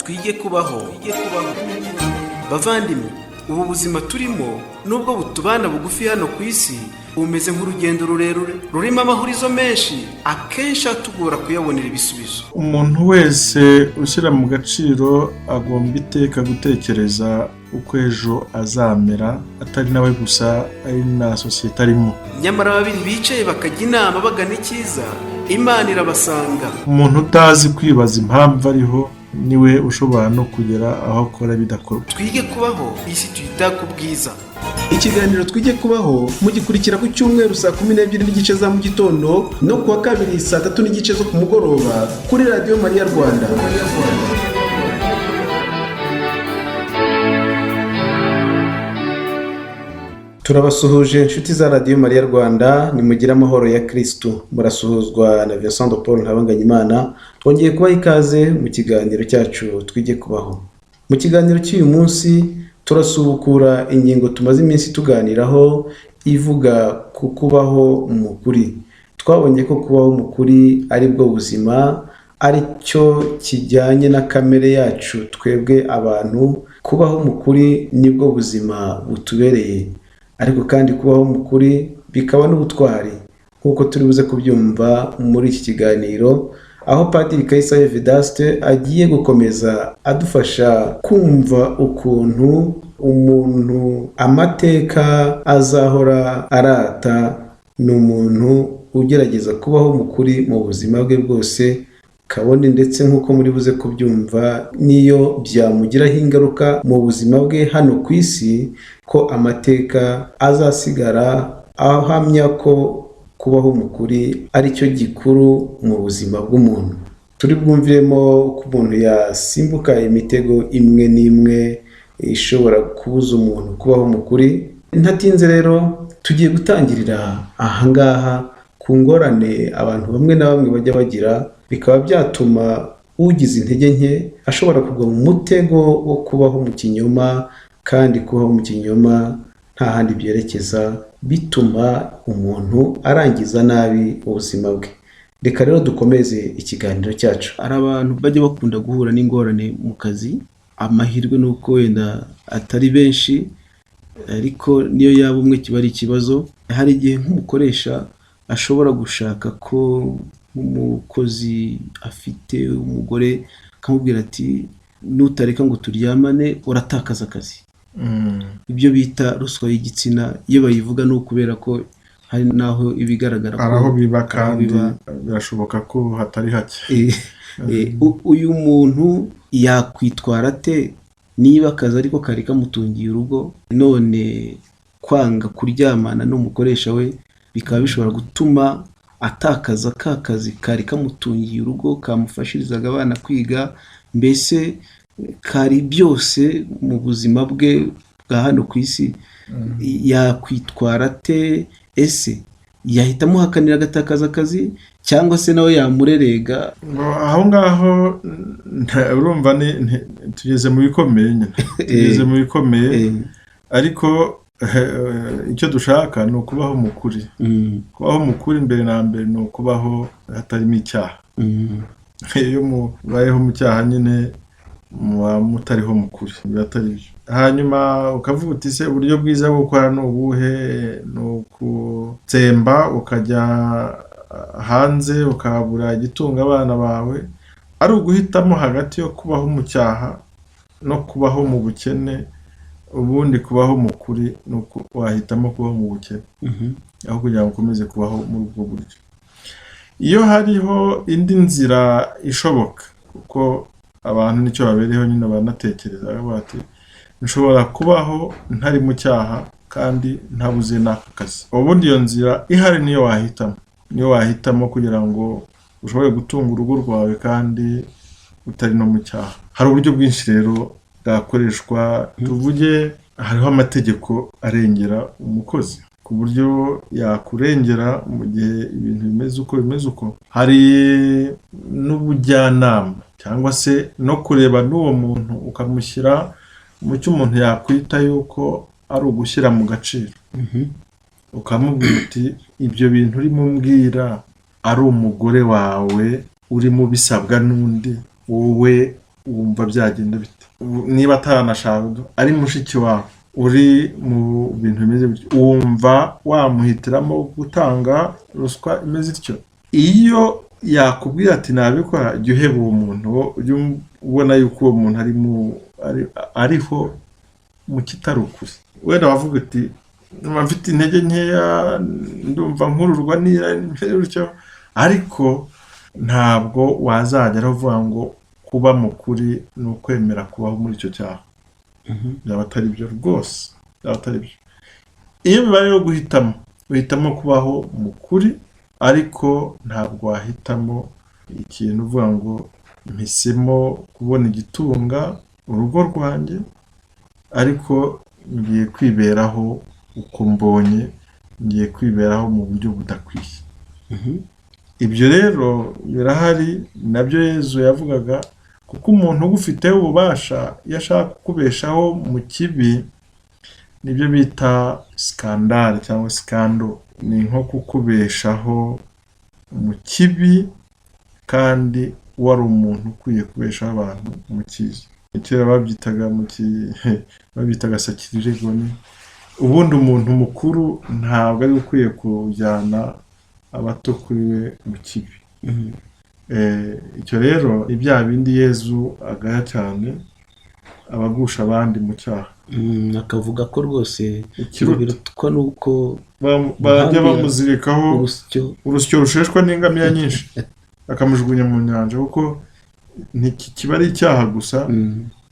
Twige kubaho. Bavandimwe, ubu buzima turimo, nubwo butubana bugufi hano ku isi, bumeze nk'urugendo rurerure rurimo amahurizo menshi, akenshi atugora kuyabonera ibisubizo. Umuntu wese ushyira mu gaciro agomba iteka gutekereza uko ejo azamera, atari nawe gusa, ari na sosiyete arimo. Nyamara babiri bicaye bakajya inama bagana icyiza, Imana irabasanga. Umuntu utazi kwibaza impamvu ariho niwe ushobora no kugera aho akora bidakorwa. Twige kubaho, isi tuyita ku bwiza. Ikiganiro Twige Kubaho mugikurikira ku cyumweru saa 12:30 za mu gitondo no kuwa kabiri saa 3:30 zo ku mugoroba kuri Radiyo Mariya Rwanda. Turabasuhuje inshuti za Radiyo Mariya Rwanda, nimugire amahoro ya Kirisitu. Murasuhuzwa na Vincent de Paul Ntabanganyimana. Twongeye kubaha ikaze mu kiganiro cyacu Twige Kubaho. Mu kiganiro cy'uyu munsi turasubukura ingingo tumaze iminsi tuganiraho ivuga ku kubaho mu kuri. Twabonye ko kubaho mu kuri ari bwo buzima, ari cyo kijyanye na kamere yacu twebwe abantu. Kubaho mu kuri nibwo buzima butubereye, ariko kandi kubaho mu kuri bikaba n'ubutwari, nk'uko turi buze kubyumva muri iki kiganiro, aho Padiri Kayisabe Vedaste agiye gukomeza adufasha kumva ukuntu umuntu amateka azahora arata ni umuntu ugerageza kubaho mu kuri mu buzima bwe bwose, kabone ndetse nk'uko muri buze kubyumva n'iyo byamugiraho ingaruka mu buzima bwe hano ku isi, ko amateka azasigara ahamya ko kubaho mu kuri ari cyo gikuru mu buzima bw'umuntu. Turi bwumviremo ko umuntu yasimbuka imitego imwe n'imwe ishobora kubuza umuntu kubaho mu kuri. Ntatinze rero, tugiye gutangirira ahangaha ku ngorane abantu bamwe na bamwe bajya bagira, bikaba byatuma ugize intege nke ashobora kugwa mu mutego wo kubaho mu kinyoma, kandi kubaho mu kinyoma nta handi byerekeza, bituma umuntu arangiza nabi ubuzima bwe. Reka rero dukomeze ikiganiro cyacu. Hari abantu bajya bakunda guhura n'ingorane mu kazi. Amahirwe ni uko wenda atari benshi, ariko niyo yaba umwe kiba ari ikibazo. Hari igihe nk'umukoresha ashobora gushaka ko nk'umukozi afite umugore, akamubwira ati: "Nutareka ngo turyamane uratakaza akazi." Ibyo bita ruswa y'igitsina, iyo bayivuga ni ukubera ko hari n'aho iba igaragara ko hari aho biba, aho kandi biba. Birashoboka ko hatari hake. Uyu muntu yakwitwara ate niba akazi ariko kari kamutungiye urugo, none kwanga kuryamana n'umukoresha we bikaba bishobora gutuma atakaza ka kazi kari kamutungiye urugo, kamufashirizaga abana kwiga, mbese kari byose mu buzima bwe bwa hano ku isi? Yakwitwara ate? Ese yahita amuhakanira agatakaza akazi, cyangwa se nawe yamurerega? Ngo aho ngaho urumva tugeze mu bikomeye nyine, tugeze mu bikomeye. Ariko icyo dushaka ni ukubaho mu kuri. Kubaho mu kuri mbere na mbere ni ukubaho hatarimo icyaha. Iyo mubayeho mu cyaha nyine muba mutariho mu kuri, biba atari byo. Hanyuma ukavuga uti: "Se uburyo bwiza bwo gukora ni ubuhe?" Ni ukutsemba ukajya hanze ukabura igitunga abana bawe? Ari uguhitamo hagati yo kubaho mu cyaha no kubaho mu bukene, ubundi kubaho mu kuri ni uko wahitamo kubaho mu bukene aho kugira ngo ukomeze kubaho muri ubwo buryo. Iyo hariho indi nzira ishoboka, kuko abantu nicyo babereyeho nyine, banatekereza baravuga bati: "Nshobora kubaho ntari mu cyaha kandi ntabuze n'aka kazi." Ubundi iyo nzira ihari niyo wahitamo, niyo wahitamo kugira ngo ushobore gutunga urugo rwawe kandi utari no mu cyaha. Hari uburyo bwinshi rero bwakoreshwa. Tuvuge hariho amategeko arengera umukozi, ku buryo yakurengera mu gihe ibintu bimeze uko bimeze uko. Hari n'ubujyanama, cyangwa se no kureba n'uwo muntu ukamushyira mu cyo umuntu yakwita yuko ari ugushyira mu gaciro, ukamubwira uti: "Ibyo bintu urimo umbwira, ari umugore wawe urimo ubisabwa n'undi, wowe Wumva byagenda bite niba ataranashaka, ari mushiki wawe uri mu bintu bimeze bityo? Wumva wamuhitiramo gutanga ruswa imeze ityo? Iyo yakubwira ati "Nabikora", jya uheba uwo muntu. Ujye ubona yuko uwo muntu ariho mu kitari ukuri. Wenda wavuga uti "Ndumva mfite intege nkeya, ndumva nkururwa gutyo", ariko ntabwo wazagera uvuga ngo kuba mukuri ni ukwemera kubaho muri icyo cyaha. Byaba atari byo rwose, byaba atari byo. Iyo bibaye rero guhitamo, uhitamo kubaho mu kuri, ariko ntabwo wahitamo ikintu uvuga ngo mpisemo kubona igitunga urugo rwanjye, ariko ngiye kwiberaho uko mbonye, ngiye kwiberaho mu buryo budakwiye. Ibyo rero birahari, nabyo Yezu yavugaga, kuko umuntu ugufiteho ububasha, iyo ashaka kukubeshaho mu kibi, nibyo bita scandale cyangwa scandal. Ni nko kukubeshaho mu kibi kandi wari umuntu ukwiye kubeshaho abantu mu cyiza. Kera babyitaga sakirirego. Ni ubundi umuntu mukuru ntabwo ari ukwiye kujyana abato kuri we mu kibi. Icyo rero ni bya bindi Yezu agaya cyane, abagusha abandi mu cyaha. Akavuga ko rwose Ikiruta. birutwa n'uko Bajya muhambira bamuzirikaho urusyo urusyo rusheshwa n'ingamiya nyinshi, bakamujugunya mu nyanja, kuko kiba ari icyaha gusa,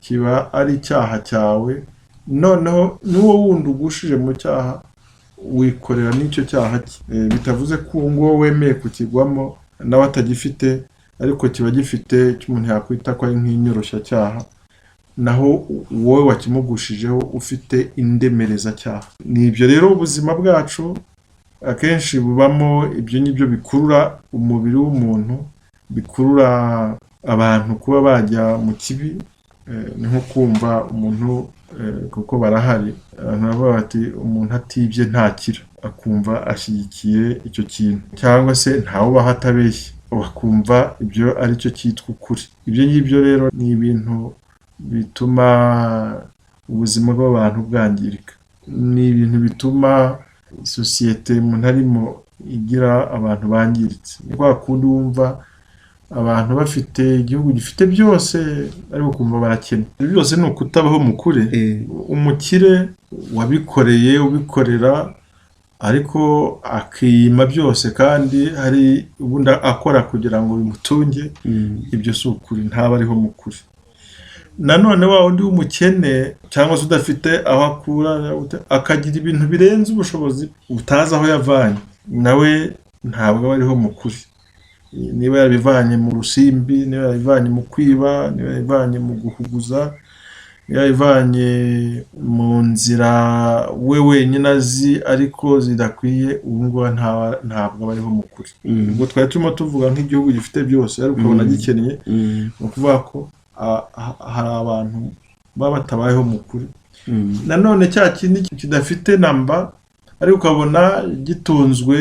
kiba ari icyaha cyawe, noneho n'uwo wundi ugushije mu cyaha wikorera n'icyo cyaha cye. Bitavuze ko uwo nguwo wemeye kukigwamo nawe atagifite, ariko kiba gifite icyo umuntu yakwita ko ari nk'inyoroshyacyaha, naho wowe wakimugushijeho ufite indemerezacyaha. Ni ibyo rero, ubuzima bwacu akenshi bubamo ibyo ngibyo bikurura umubiri w'umuntu, bikurura abantu kuba bajya mu kibi. Ni nko kumva umuntu, kuko barahari abantu bavuga bati "Umuntu atibye ntakira", akumva ashyigikiye icyo kintu, cyangwa se ntawubaho atabeshya, bakumva ibyo ari cyo cyitwa ukuri. Ibyo ngibyo rero ni ibintu bituma ubuzima bw'abantu bwangirika, ni ibintu bituma sosiyete umuntu arimo igira abantu bangiritse. Ni kwa kundi wumva abantu bafite igihugu gifite byose, ariko ukumva barakennye. Ibyo byose ni ukutabaho mu kuri. Umukire wabikoreye, ubikorera, ariko akiyima byose kandi hari ubundi akora kugira ngo bimutunge, ibyo si ukuri, ntaba ariho mu kuri. Nanone wa wundi w'umukene cyangwa se udafite aho akura, akagira ibintu birenze ubushobozi, utazi aho yavanye, nawe ntabwo aba ariho mu kuri. Niba yarabivanye mu rusimbi, niba yarabivanye mu kwiba, niba yarabivanye mu guhuguza, niba yarabivanye mu nzira we wenyine azi ariko zidakwiye, ubu ngubu ntabwo aba ariho mu kuri. Ubwo twari turimo tuvuga nk'igihugu gifite byose ariko ukabona gikennye, ni ukuvuga ko hari abantu baba batabayeho mu kuri. Nanone cya kindi kidafite namba ariko ukabona gitunzwe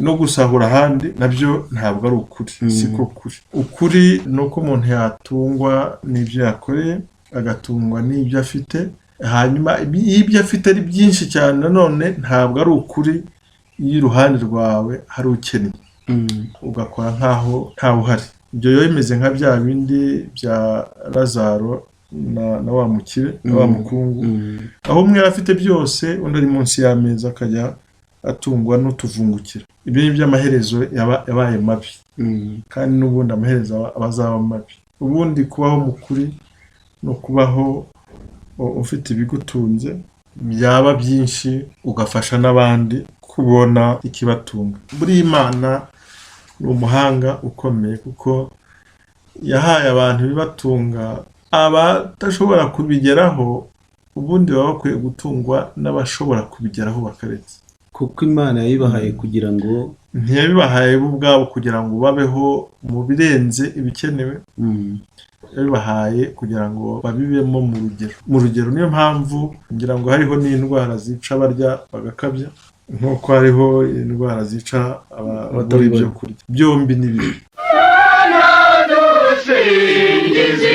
no gusahura ahandi, nabyo ntabwo ari ukuri, siko kuri. Ukuri ni uko umuntu yatungwa n'ibyo yakoreye, agatungwa n'ibyo afite. Hanyuma iyo ibyo afite ari byinshi cyane, nanone ntabwo ari ukuri iyo iruhande rwawe hari ukennye, ugakora nk'aho ntawe uhari. Ibyo biba bimeze nka bya bindi bya Lazaro na wa mukire na wa mukungu, aho umwe yari afite byose, undi ari munsi y'ameza, akajya atungwa n'utuvungukira. Ibyo ni by'amaherezo yabaye mabi, kandi n'ubundi amaherezo aba azaba mabi. Ubundi kubaho mu kuri ni ukubaho ufite ibigutunze, byaba byinshi ugafasha n'abandi kubona ikibatunga. Buriya Imana ni umuhanga ukomeye, kuko yahaye abantu ibibatunga. Abadashobora kubigeraho ubundi baba bakwiye gutungwa n'abashobora kubigeraho bakaretse. Kuko Imana yabibahaye kugira ngo Ntiyabibahaye bo ubwabo kugira ngo babeho mu birenze ibikenewe, yabibahaye kugira ngo babibemo mu rugero, mu rugero. Niyo mpamvu ngira ngo hariho n'indwara zica abarya bagakabya, nk'uko hariho indwara zica ababura ibyo kurya. Byombi ni bibi. Dusingize.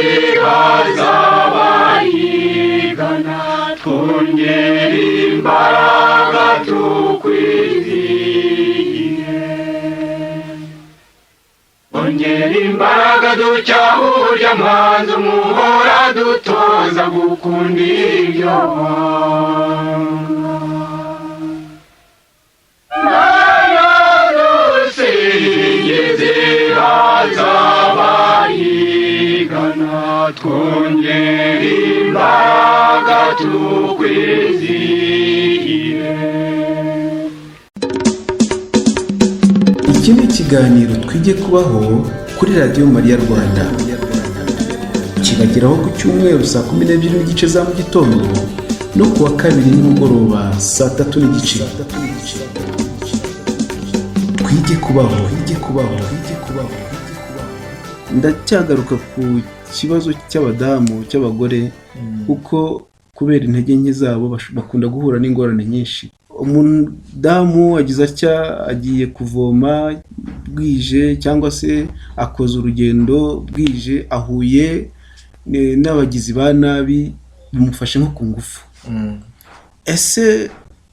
Ducyaha urya mwanzi umuhora dutoza gukunda ibyo wanga. Mana dusingize azabayigana, twongere imbaraga tukwizihire. Iki ni ikiganiro Twige Kubaho kuri Radiyo Mariya Rwanda, kibageraho ku cyumweru 12:30 za mu gitondo no ku wa kabiri nimugoroba 3:30. Twige kubaho, twige kubaho, twige kubaho. Ndacyagaruka ku kibazo cy'abadamu, cy'abagore, kuko kubera intege nke zabo bakunda guhura n'ingorane nyinshi. Umudamu agize atya agiye kuvoma bwije, cyangwa se akoze urugendo bwije, ahuye n'abagizi ba nabi bamufashe nko ku ngufu. Ese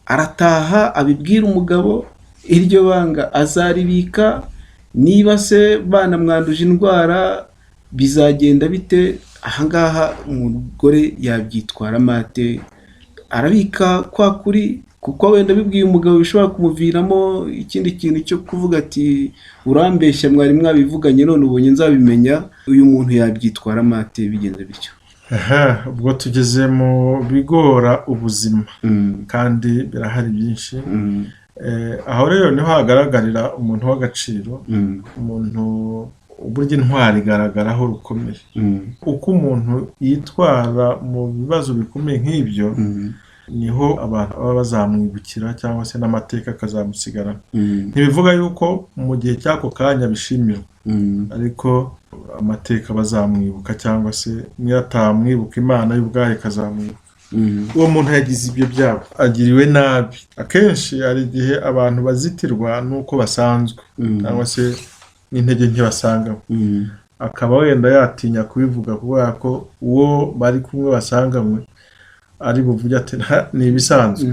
arataha abibwira umugabo? Iryo banga azaribika? Niba se banamwanduje indwara, bizagenda bite? Ahangaha umugore yabyitwaramo ate? Arabika kwa kuri, kuko wenda abibwiye umugabo bishobora kumuviramo ikindi kintu cyo kuvuga ati: "Urambeshya, mwari mwabivuganye, none ubonye nzabimenya." Uyu muntu yabyitwaramo ate bigenze bityo? Aha, ubwo tugeze mu bigora ubuzima kandi birahari byinshi. Aho rero niho hagaragarira umuntu w'agaciro, umuntu burya intwari igaragaraho rukomeye. Uko umuntu yitwara mu bibazo bikomeye nk'ibyo, niho abantu baba bazamwibukira cyangwa se n'amateka akazamusigarana. Ntibivuga yuko mu gihe cy'ako kanya bishimirwa, ariko amateka bazamwibuka, cyangwa se niyo atamwibuka, Imana y'ubwayo ikazamwibuka. Uwo muntu yagize ibyo byago, agiriwe nabi. Akenshi hari igihe abantu bazitirwa n'uko basanzwe cyangwa se n'intege nke basangamo, akaba wenda yatinya kubivuga kubera ko uwo bari kumwe basanganywe ari buvuge ati: "Ni ibisanzwe."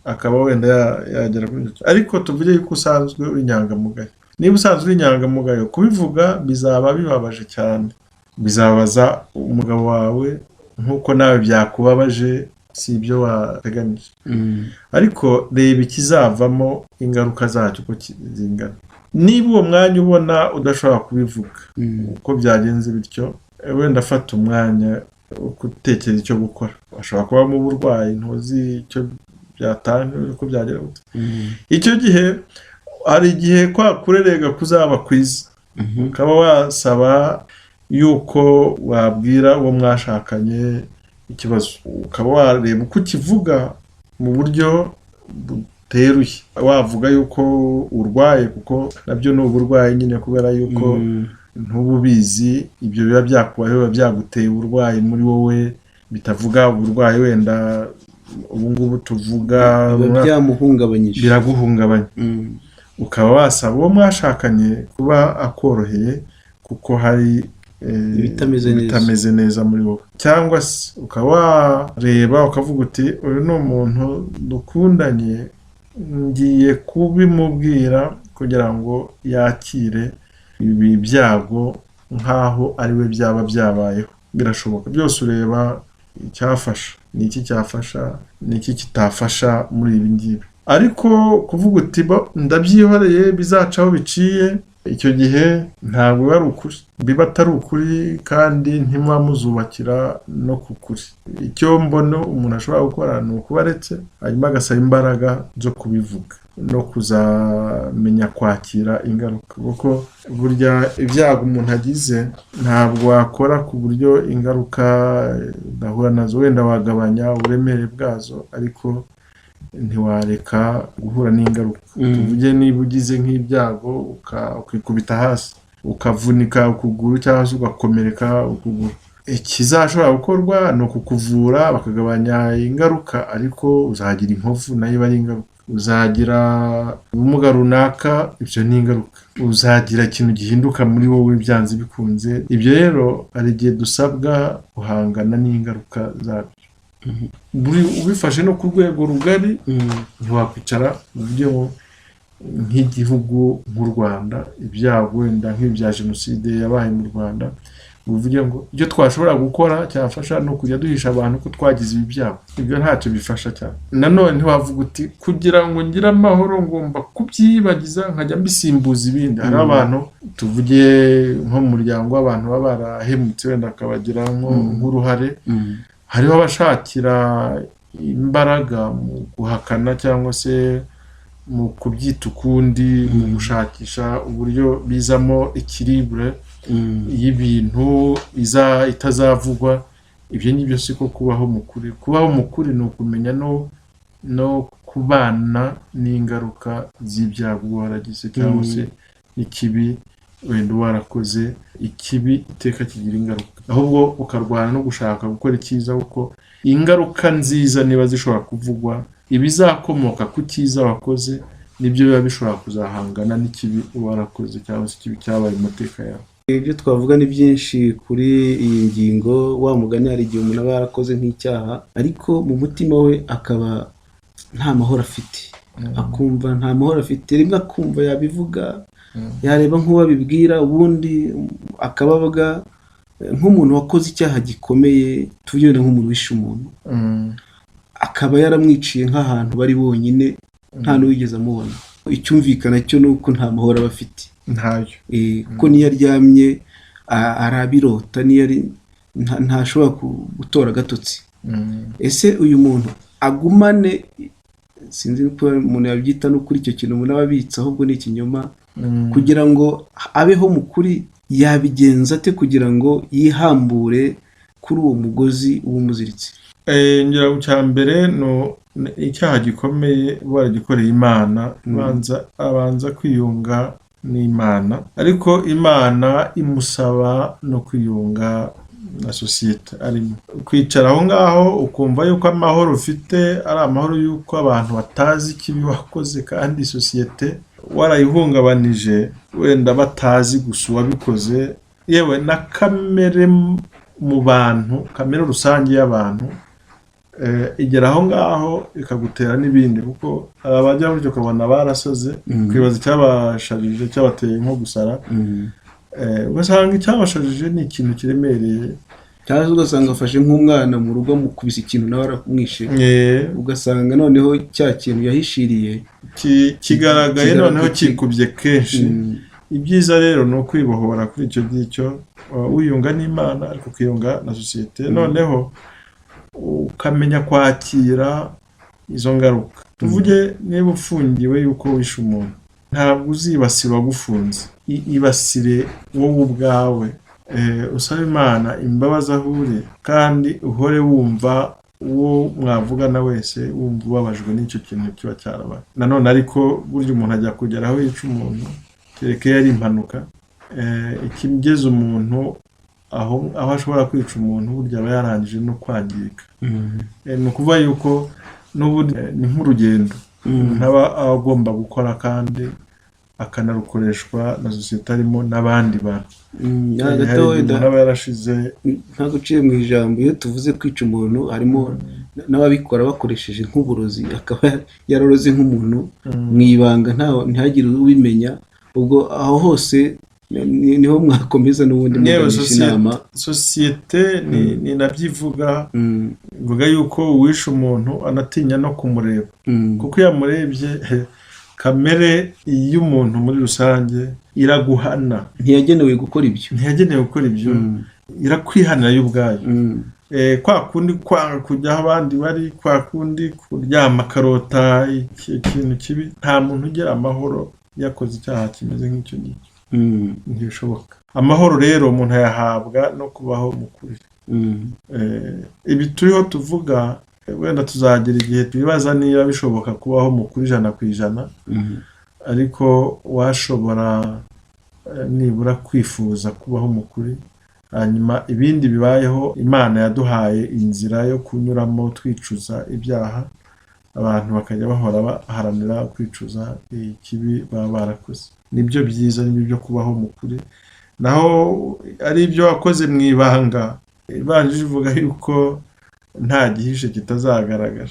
Akaba wenda yagera kuri icyo. Ariko tuvuge yuko usanzwe uri inyangamugayo. Niba usanzwe uri inyangamugayo, kubivuga bizaba bibabaje cyane, bizabaza umugabo wawe nk'uko nawe byakubabaje, si ibyo wateganyije. Ariko reba ikizavamo, ingaruka zacyo uko zingana. Niba uwo mwanya ubona udashobora kubivuga uko byagenze bityo, wenda afata umwanya wo gutekereza icyo gukora. Ashobora kubamo uburwayi, ntuzi icyo byatanga, uko byagera gute. Icyo gihe hari igihe kwa kurerega kuzaba kwiza, ukaba wasaba yuko wabwira uwo mwashakanye ikibazo, ukaba wareba uko ukivuga mu buryo buteruye, wavuga yuko urwaye, kuko nabyo ni uburwayi nyine, kubera yuko ntuba ubizi. Ibyo biba byakubayeho, biba byaguteye uburwayi muri wowe, bitavuga uburwayi wenda ubu ngubu tuvuga. Biba byamuhungabanyije. Biraguhungabanya. Ukaba wasaba uwo mwashakanye kuba akoroheye kuko hari ibitameze neza. Ibitameze neza muri wowe, cyangwa se ukaba wareba ukavuga uti: "Uyu ni umuntu dukundanye, ngiye kubimubwira kugira ngo yakire ibi byago nk'aho ari we byaba byabayeho." Birashoboka byose. Ureba icyafasha, ni iki cyafasha, ni iki kitafasha muri ibi ngibi. Ariko kuvuga uti: "Bo, ndabyihoreye, bizaca aho biciye," icyo gihe ntabwo biba ari ukuri, biba atari ukuri, kandi ntimuba muzubakira no ku kuri. Icyo mbona umuntu ashobora gukora ni ukuba aretse, hanyuma agasaba imbaraga zo kubivuga no kuzamenya kwakira ingaruka, kuko burya ibyago umuntu agize ntabwo wakora ku buryo ingaruka udahura nazo. Wenda wagabanya uburemere bwazo, ariko ntiwareka guhura n'ingaruka. Tuvuge niba ugize nk'ibyago ukikubita hasi, ukavunika ukuguru cyangwa se ugakomereka ukuguru, ikizashobora gukorwa ni ukukuvura bakagabanya ingaruka, ariko uzagira inkovu, nayo iba ari ingaruka. Uzagira ubumuga runaka, ibyo ni ingaruka. Uzagira ikintu gihinduka muri wowe byanze bikunze. Ibyo rero hari igihe dusabwa guhangana n'ingaruka zabyo. Buri ubifashe no ku rwego rugari, ntiwakwicara mu buryo ngo nk'igihugu nk'u Rwanda, ibyago wenda nk'ibya jenoside yabaye mu Rwanda, uvuge ngo icyo twashobora gukora cyafasha ni ukujya duhisha abantu ko twagize ibi byago, ibyo ntacyo bifasha cyane. Nanone ntiwavuga uti kugira ngo ngire amahoro ngomba kubyibagiza nkajya mbisimbuza ibindi. Hari abantu, tuvuge nko mu muryango w'abantu baba barahemutse wenda akabagira nk'uruhare, hariho abashakira imbaraga mu guhakana cyangwa se mu kubyita ukundi, mu gushakisha uburyo bizamo équilibre y'ibintu itazavugwa. Ibyo ngibyo siko kubaho mu kuri. Kubaho mu kuri ni ukumenya no kubana n'ingaruka z'ibyago uba waragize cyangwa se ikibi wenda warakoze. Ikibi iteka kigira ingaruka, ahubwo ukarwana no gushaka gukora icyiza, kuko ingaruka nziza niba zishobora kuvugwa, ibizakomoka ku cyiza wakoze nibyo biba bishobora kuzahangana n'ikibi uba warakoze cyangwa se ikibi cyabaye mu mateka yawe. Ibyo twavuga ni byinshi kuri iyi ngingo. Wa mugani, hari igihe umuntu aba yarakoze nk'icyaha, ariko mu mutima we akaba nta mahoro afite, akumva nta mahoro afite. Rimwe akumva yabivuga, yareba nk'uwo abibwira, ubundi akabavuga nk'umuntu wakoze icyaha gikomeye, tuvuge wenda nk'umuntu wishe umuntu, akaba yaramwiciye nk'ahantu bari bonyine, nta n'uwigeze amubona. Icyumvikana cyo ni uko nta mahoro aba afite. Ntayo. Kuko niyo aryamye arabirota, niyo ari ntashobora gutora agatotsi. Ese uyu muntu agumane, sinzi uko umuntu yabyita, no kuri icyo kintu umuntu aba abitse, ahubwo ni ikinyoma, kugira ngo abeho mu kuri, yabigenza ate kugira ngo yihambure kuri uwo mugozi w'umuziritse? Ngira ngo icya mbere ni icyaha gikomeye waragikoreye Imana, abanza kwiyunga n'Imana, ariko Imana imusaba no kwiyunga na sosiyete arimo. Kwicara aho ngaho ukumva yuko amahoro ufite ari amahoro y'uko abantu batazi ikibi wakoze, kandi sosiyete warayihungabanije, wenda batazi gusa uwabikoze, yewe na kamere mu bantu, kamere rusange y'abantu igera aho ngaho ikagutera n'ibindi, kuko hari abajya burya ukabona barasaze, ukibaza icyabasharije, cyabateye nko gusara, ugasanga icyabashajije ni ikintu kiremereye. Cyangwa se ugasanga afashe nk'umwana mu rugo, amukubise ikintu, nawe aramwishe, ugasanga noneho cya kintu yahishiriye kigaragaye noneho kikubye kenshi. Ibyiza rero ni ukwibohora kuri icyo ngicyo, wiyunga n'Imana ariko ukiyunga na sosiyete, noneho ukamenya kwakira izo ngaruka. Tuvuge niba ufungiwe yuko wishe umuntu, ntabwo uzibasira uwagufunze, ibasire wowe ubwawe. Usaba Imana imbabazi aho uri, kandi uhore wumva uwo mwavugana wese wumva ubabajwe n'icyo kintu kiba cyarabaye. Nanone ariko burya umuntu ajya kugera aho yica umuntu, kereka iyo ari impanuka. Ikigeza umuntu aho ashobora kwica umuntu, burya aba yarangije no kwangirika. Ni ukuvuga yuko n'ubundi ni nk'urugendo umuntu aba agomba gukora, kandi akanarukoreshwa na sosiyete arimo n'abandi bantu. Hagati Hari aho igihe wenda umuntu aba yarashize. Ntabwo uciye mu ijambo, iyo tuvuze kwica umuntu harimo n'ababikora bakoresheje nk'uburozi, akaba yaroroze nk'umuntu mu ibanga, ntihagire ubimenya. Ubwo aho hose niho mwakomeza n'ubundi Yewe, muganisha inama. Sosiyete ni nabyo ivuga, ivuga yuko uwishe umuntu anatinya no kumureba, kuko iyo amurebye, kamere y'umuntu muri rusange iraguhana. Ntiyagenewe gukora ibyo. Ntiyagenewe gukora ibyo, irakwihanira yo ubwayo. Kwa kundi kwanga kujya aho abandi bari, kwa kundi kuryama akarota ikintu kibi. Nta muntu ugira amahoro yakoze icyaha kimeze nk'icyo ngicyo, ntibishoboka. Amahoro rero umuntu ayahabwa no kubaho mu kuri. Ibi turiho tuvuga, wenda tuzagera igihe twibaza niba bishoboka kubaho mu kuri 100%, ariko washobora nibura kwifuza kubaho mu kuri, hanyuma ibindi bibayeho, Imana yaduhaye inzira yo kunyuramo twicuza ibyaha, abantu bakajya bahora baharanira kwicuza ikibi baba barakoze. Nibyo byiza, nibyo byo kubaho mu kuri. Naho ari ibyo wakoze mu ibanga, ivanjiri ivuga yuko Nta gihishe kitazagaragara.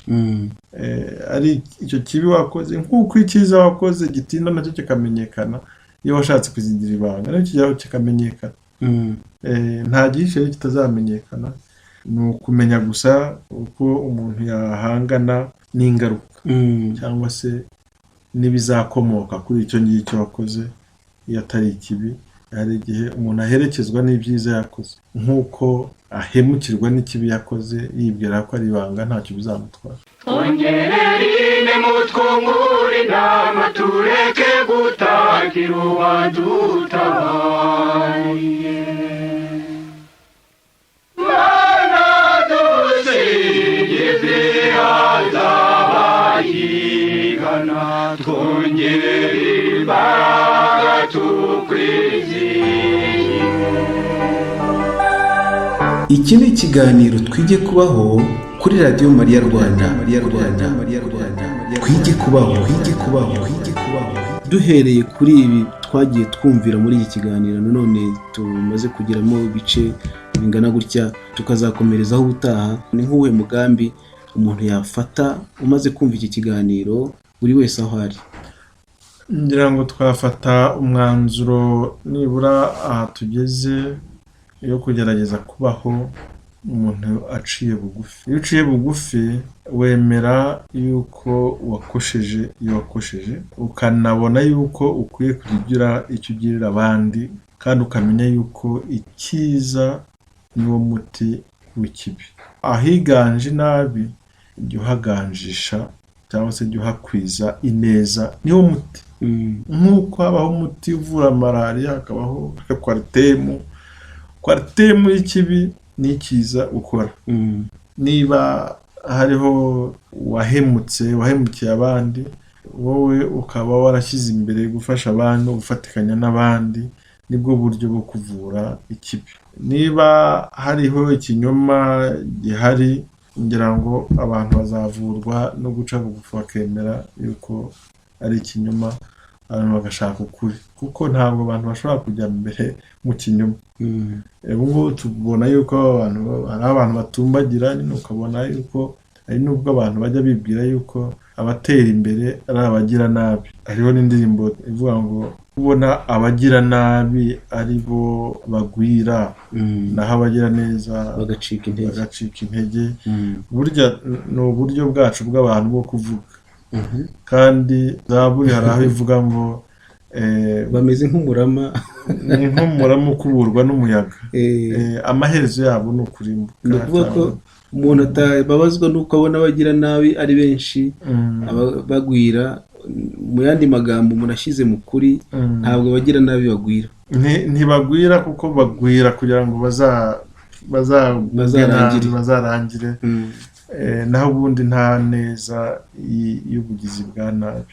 Ari icyo kibi wakoze, nk'uko icyiza wakoze gitinda nacyo kikamenyekana. Iyo washatse kuzigira ibanga, nacyo kijyaho kikamenyekana. Nta gihishe rero kitazamenyekana. Ni ukumenya gusa uko umuntu yahangana n'ingaruka cyangwa se n'ibizakomoka kuri icyo ngicyo wakoze. Iyo atari ikibi, hari igihe umuntu aherekezwa n'ibyiza yakoze, nk'uko ahemukirwa n'ikibi yakoze yibwira ko ari ibanga, ntacyo bizamutwara. Twongerere mutwungure inama, tureke gutakira uwadutabaye. Mana dusingize azabayigana, twongere imbaraga tukwizihiye. Iki ni ikiganiro Twige Kubaho kuri Radiyo Mariya Rwanda. Twige kubaho, twige kubaho, twige kubaho. Duhereye kuri ibi twagiye twumvira muri iki kiganiro, nanone tumaze kugiramo ibice bingana gutya, tukazakomerezaho ubutaha, ni nk'uwuhe mugambi umuntu yafata umaze kumva iki kiganiro, buri wese aho ari? Ngira ngo twafata umwanzuro, nibura aha tugeze, yo kugerageza kubaho umuntu aciye bugufi. Iyo uciye bugufi, wemera yuko wakosheje iyo wakosheje, ukanabona yuko ukwiye kujya ugira icyo ugirira abandi, kandi ukamenya yuko icyiza niwo muti w'ikibi. Ahiganje inabi, jya uhaganjisha cyangwa se jya uhakwiza ineza, niwo muti. Nk'uko habaho umuti uvura malariya, hakabaho Coartem. Coartem y'ikibi ni icyiza ukora. Niba hariho uwahemutse, wahemukiye abandi, wowe ukaba warashyize imbere gufasha abandi no gufatikanya n'abandi, nibwo buryo bwo kuvura ikibi. Niba hariho ikinyoma gihari, ngira ngo abantu bazavurwa no guca bugufi, bakemera yuko ari ikinyoma, abantu bagashaka ukuri, kuko ntabwo abantu bashobora kujya mbere mu kinyoma. Ubu ngubu tubona yuko abantu, hari abantu batumbagira nyine, ukabona yuko hari n'ubwo abantu bajya bibwira yuko abatera imbere ari abagira nabi. Hariho n'indirimbo ivuga ngo ubona abagira nabi ari bo bagwira, naho abagira neza bagacika intege. Bagacika intege. Burya ni uburyo bwacu bw'abantu bwo kuvuga. Kandi Zaburi hari aho ivuga ngo bameze nk'umurama. Ni nk'umurama ukuburwa n'umuyaga. Amaherezo yabo ni ukurimbuka. Ni ukuvuga ko umuntu atababazwa n'uko abona abagira nabi ari benshi, bagwira. Mu yandi magambo, umuntu ashyize mu kuri, ntabwo abagira nabi bagwira. Ntibagwira, kuko bagwira kugira ngo bazarangire. Bazarangire. Naho ubundi nta neza y'ubugizi bwa nabi.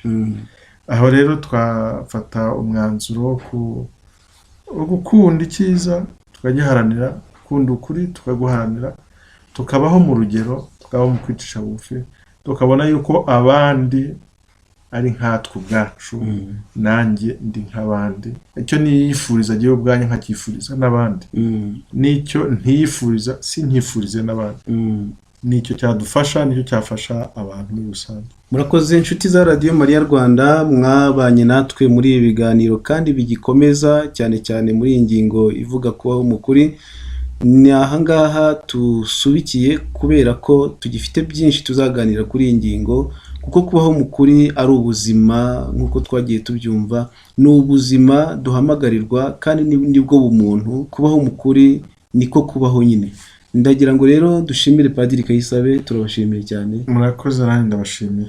Aho rero twafata umwanzuro wo gukunda icyiza, tukagiharanira, gukunda ukuri tukaguharanira, tukabaho mu rugero, tukabaho mu kwicisha bugufi, tukabona yuko abandi ari nkatwe ubwacu. Nanjye ndi nk'abandi, icyo niyifuriza jyewe ubwanjye nkacyifuriza n'abandi, n'icyo ntiyifuriza sinkifurize n'abandi. Nicyo cyadufasha, nicyo cyafasha abantu muri rusange. Murakoze, inshuti za Radiyo Mariya Rwanda, mwabanye natwe muri ibi biganiro kandi bigikomeza, cyane cyane muri iyi ngingo ivuga kubaho mu kuri. Ni ahangaha tusubikiye, kubera ko tugifite byinshi tuzaganira kuri iyi ngingo, kuko kubaho mu kuri ari ubuzima, nk'uko twagiye tubyumva, ni ubuzima duhamagarirwa kandi nibwo bumuntu. Kubaho mu kuri niko kubaho nyine. Ndagira ngo rero dushimire Padiri Kayisabe, turabashimiye cyane. Murakoze, nanjye ndabashimiye.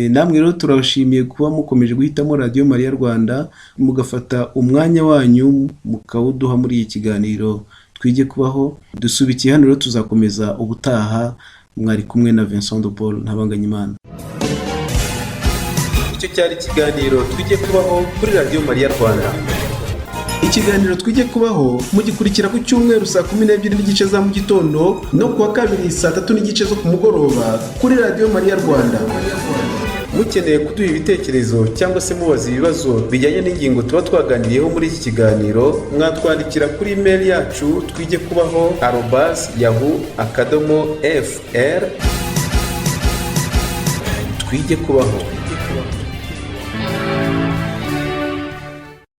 Namwe rero turabashimiye kuba mukomeje guhitamo Radiyo Mariya Rwanda, mugafata umwanya wanyu mukawuduha muri iki kiganiro Twige Kubaho. Dusubikiye hano rero, tuzakomeza ubutaha. Mwari kumwe na Vincent de Paul Ntabanganyimana. Icyo cyari ikiganiro Twige Kubaho kuri Radiyo Mariya Rwanda. Ikiganiro Twige Kubaho mugikurikira ku cyumweru saa 12:30 za mu gitondo, no kuwa kabiri saa 3:30 zo ku mugoroba kuri Radiyo Mariya Rwanda. Mukeneye kuduha ibitekerezo cyangwa se mubaza ibibazo bijyanye n'ingingo tuba twaganiriyeho muri iki kiganiro, mwatwandikira kuri imeri yacu twigekubaho@yahoo.fr. Twige Kubaho.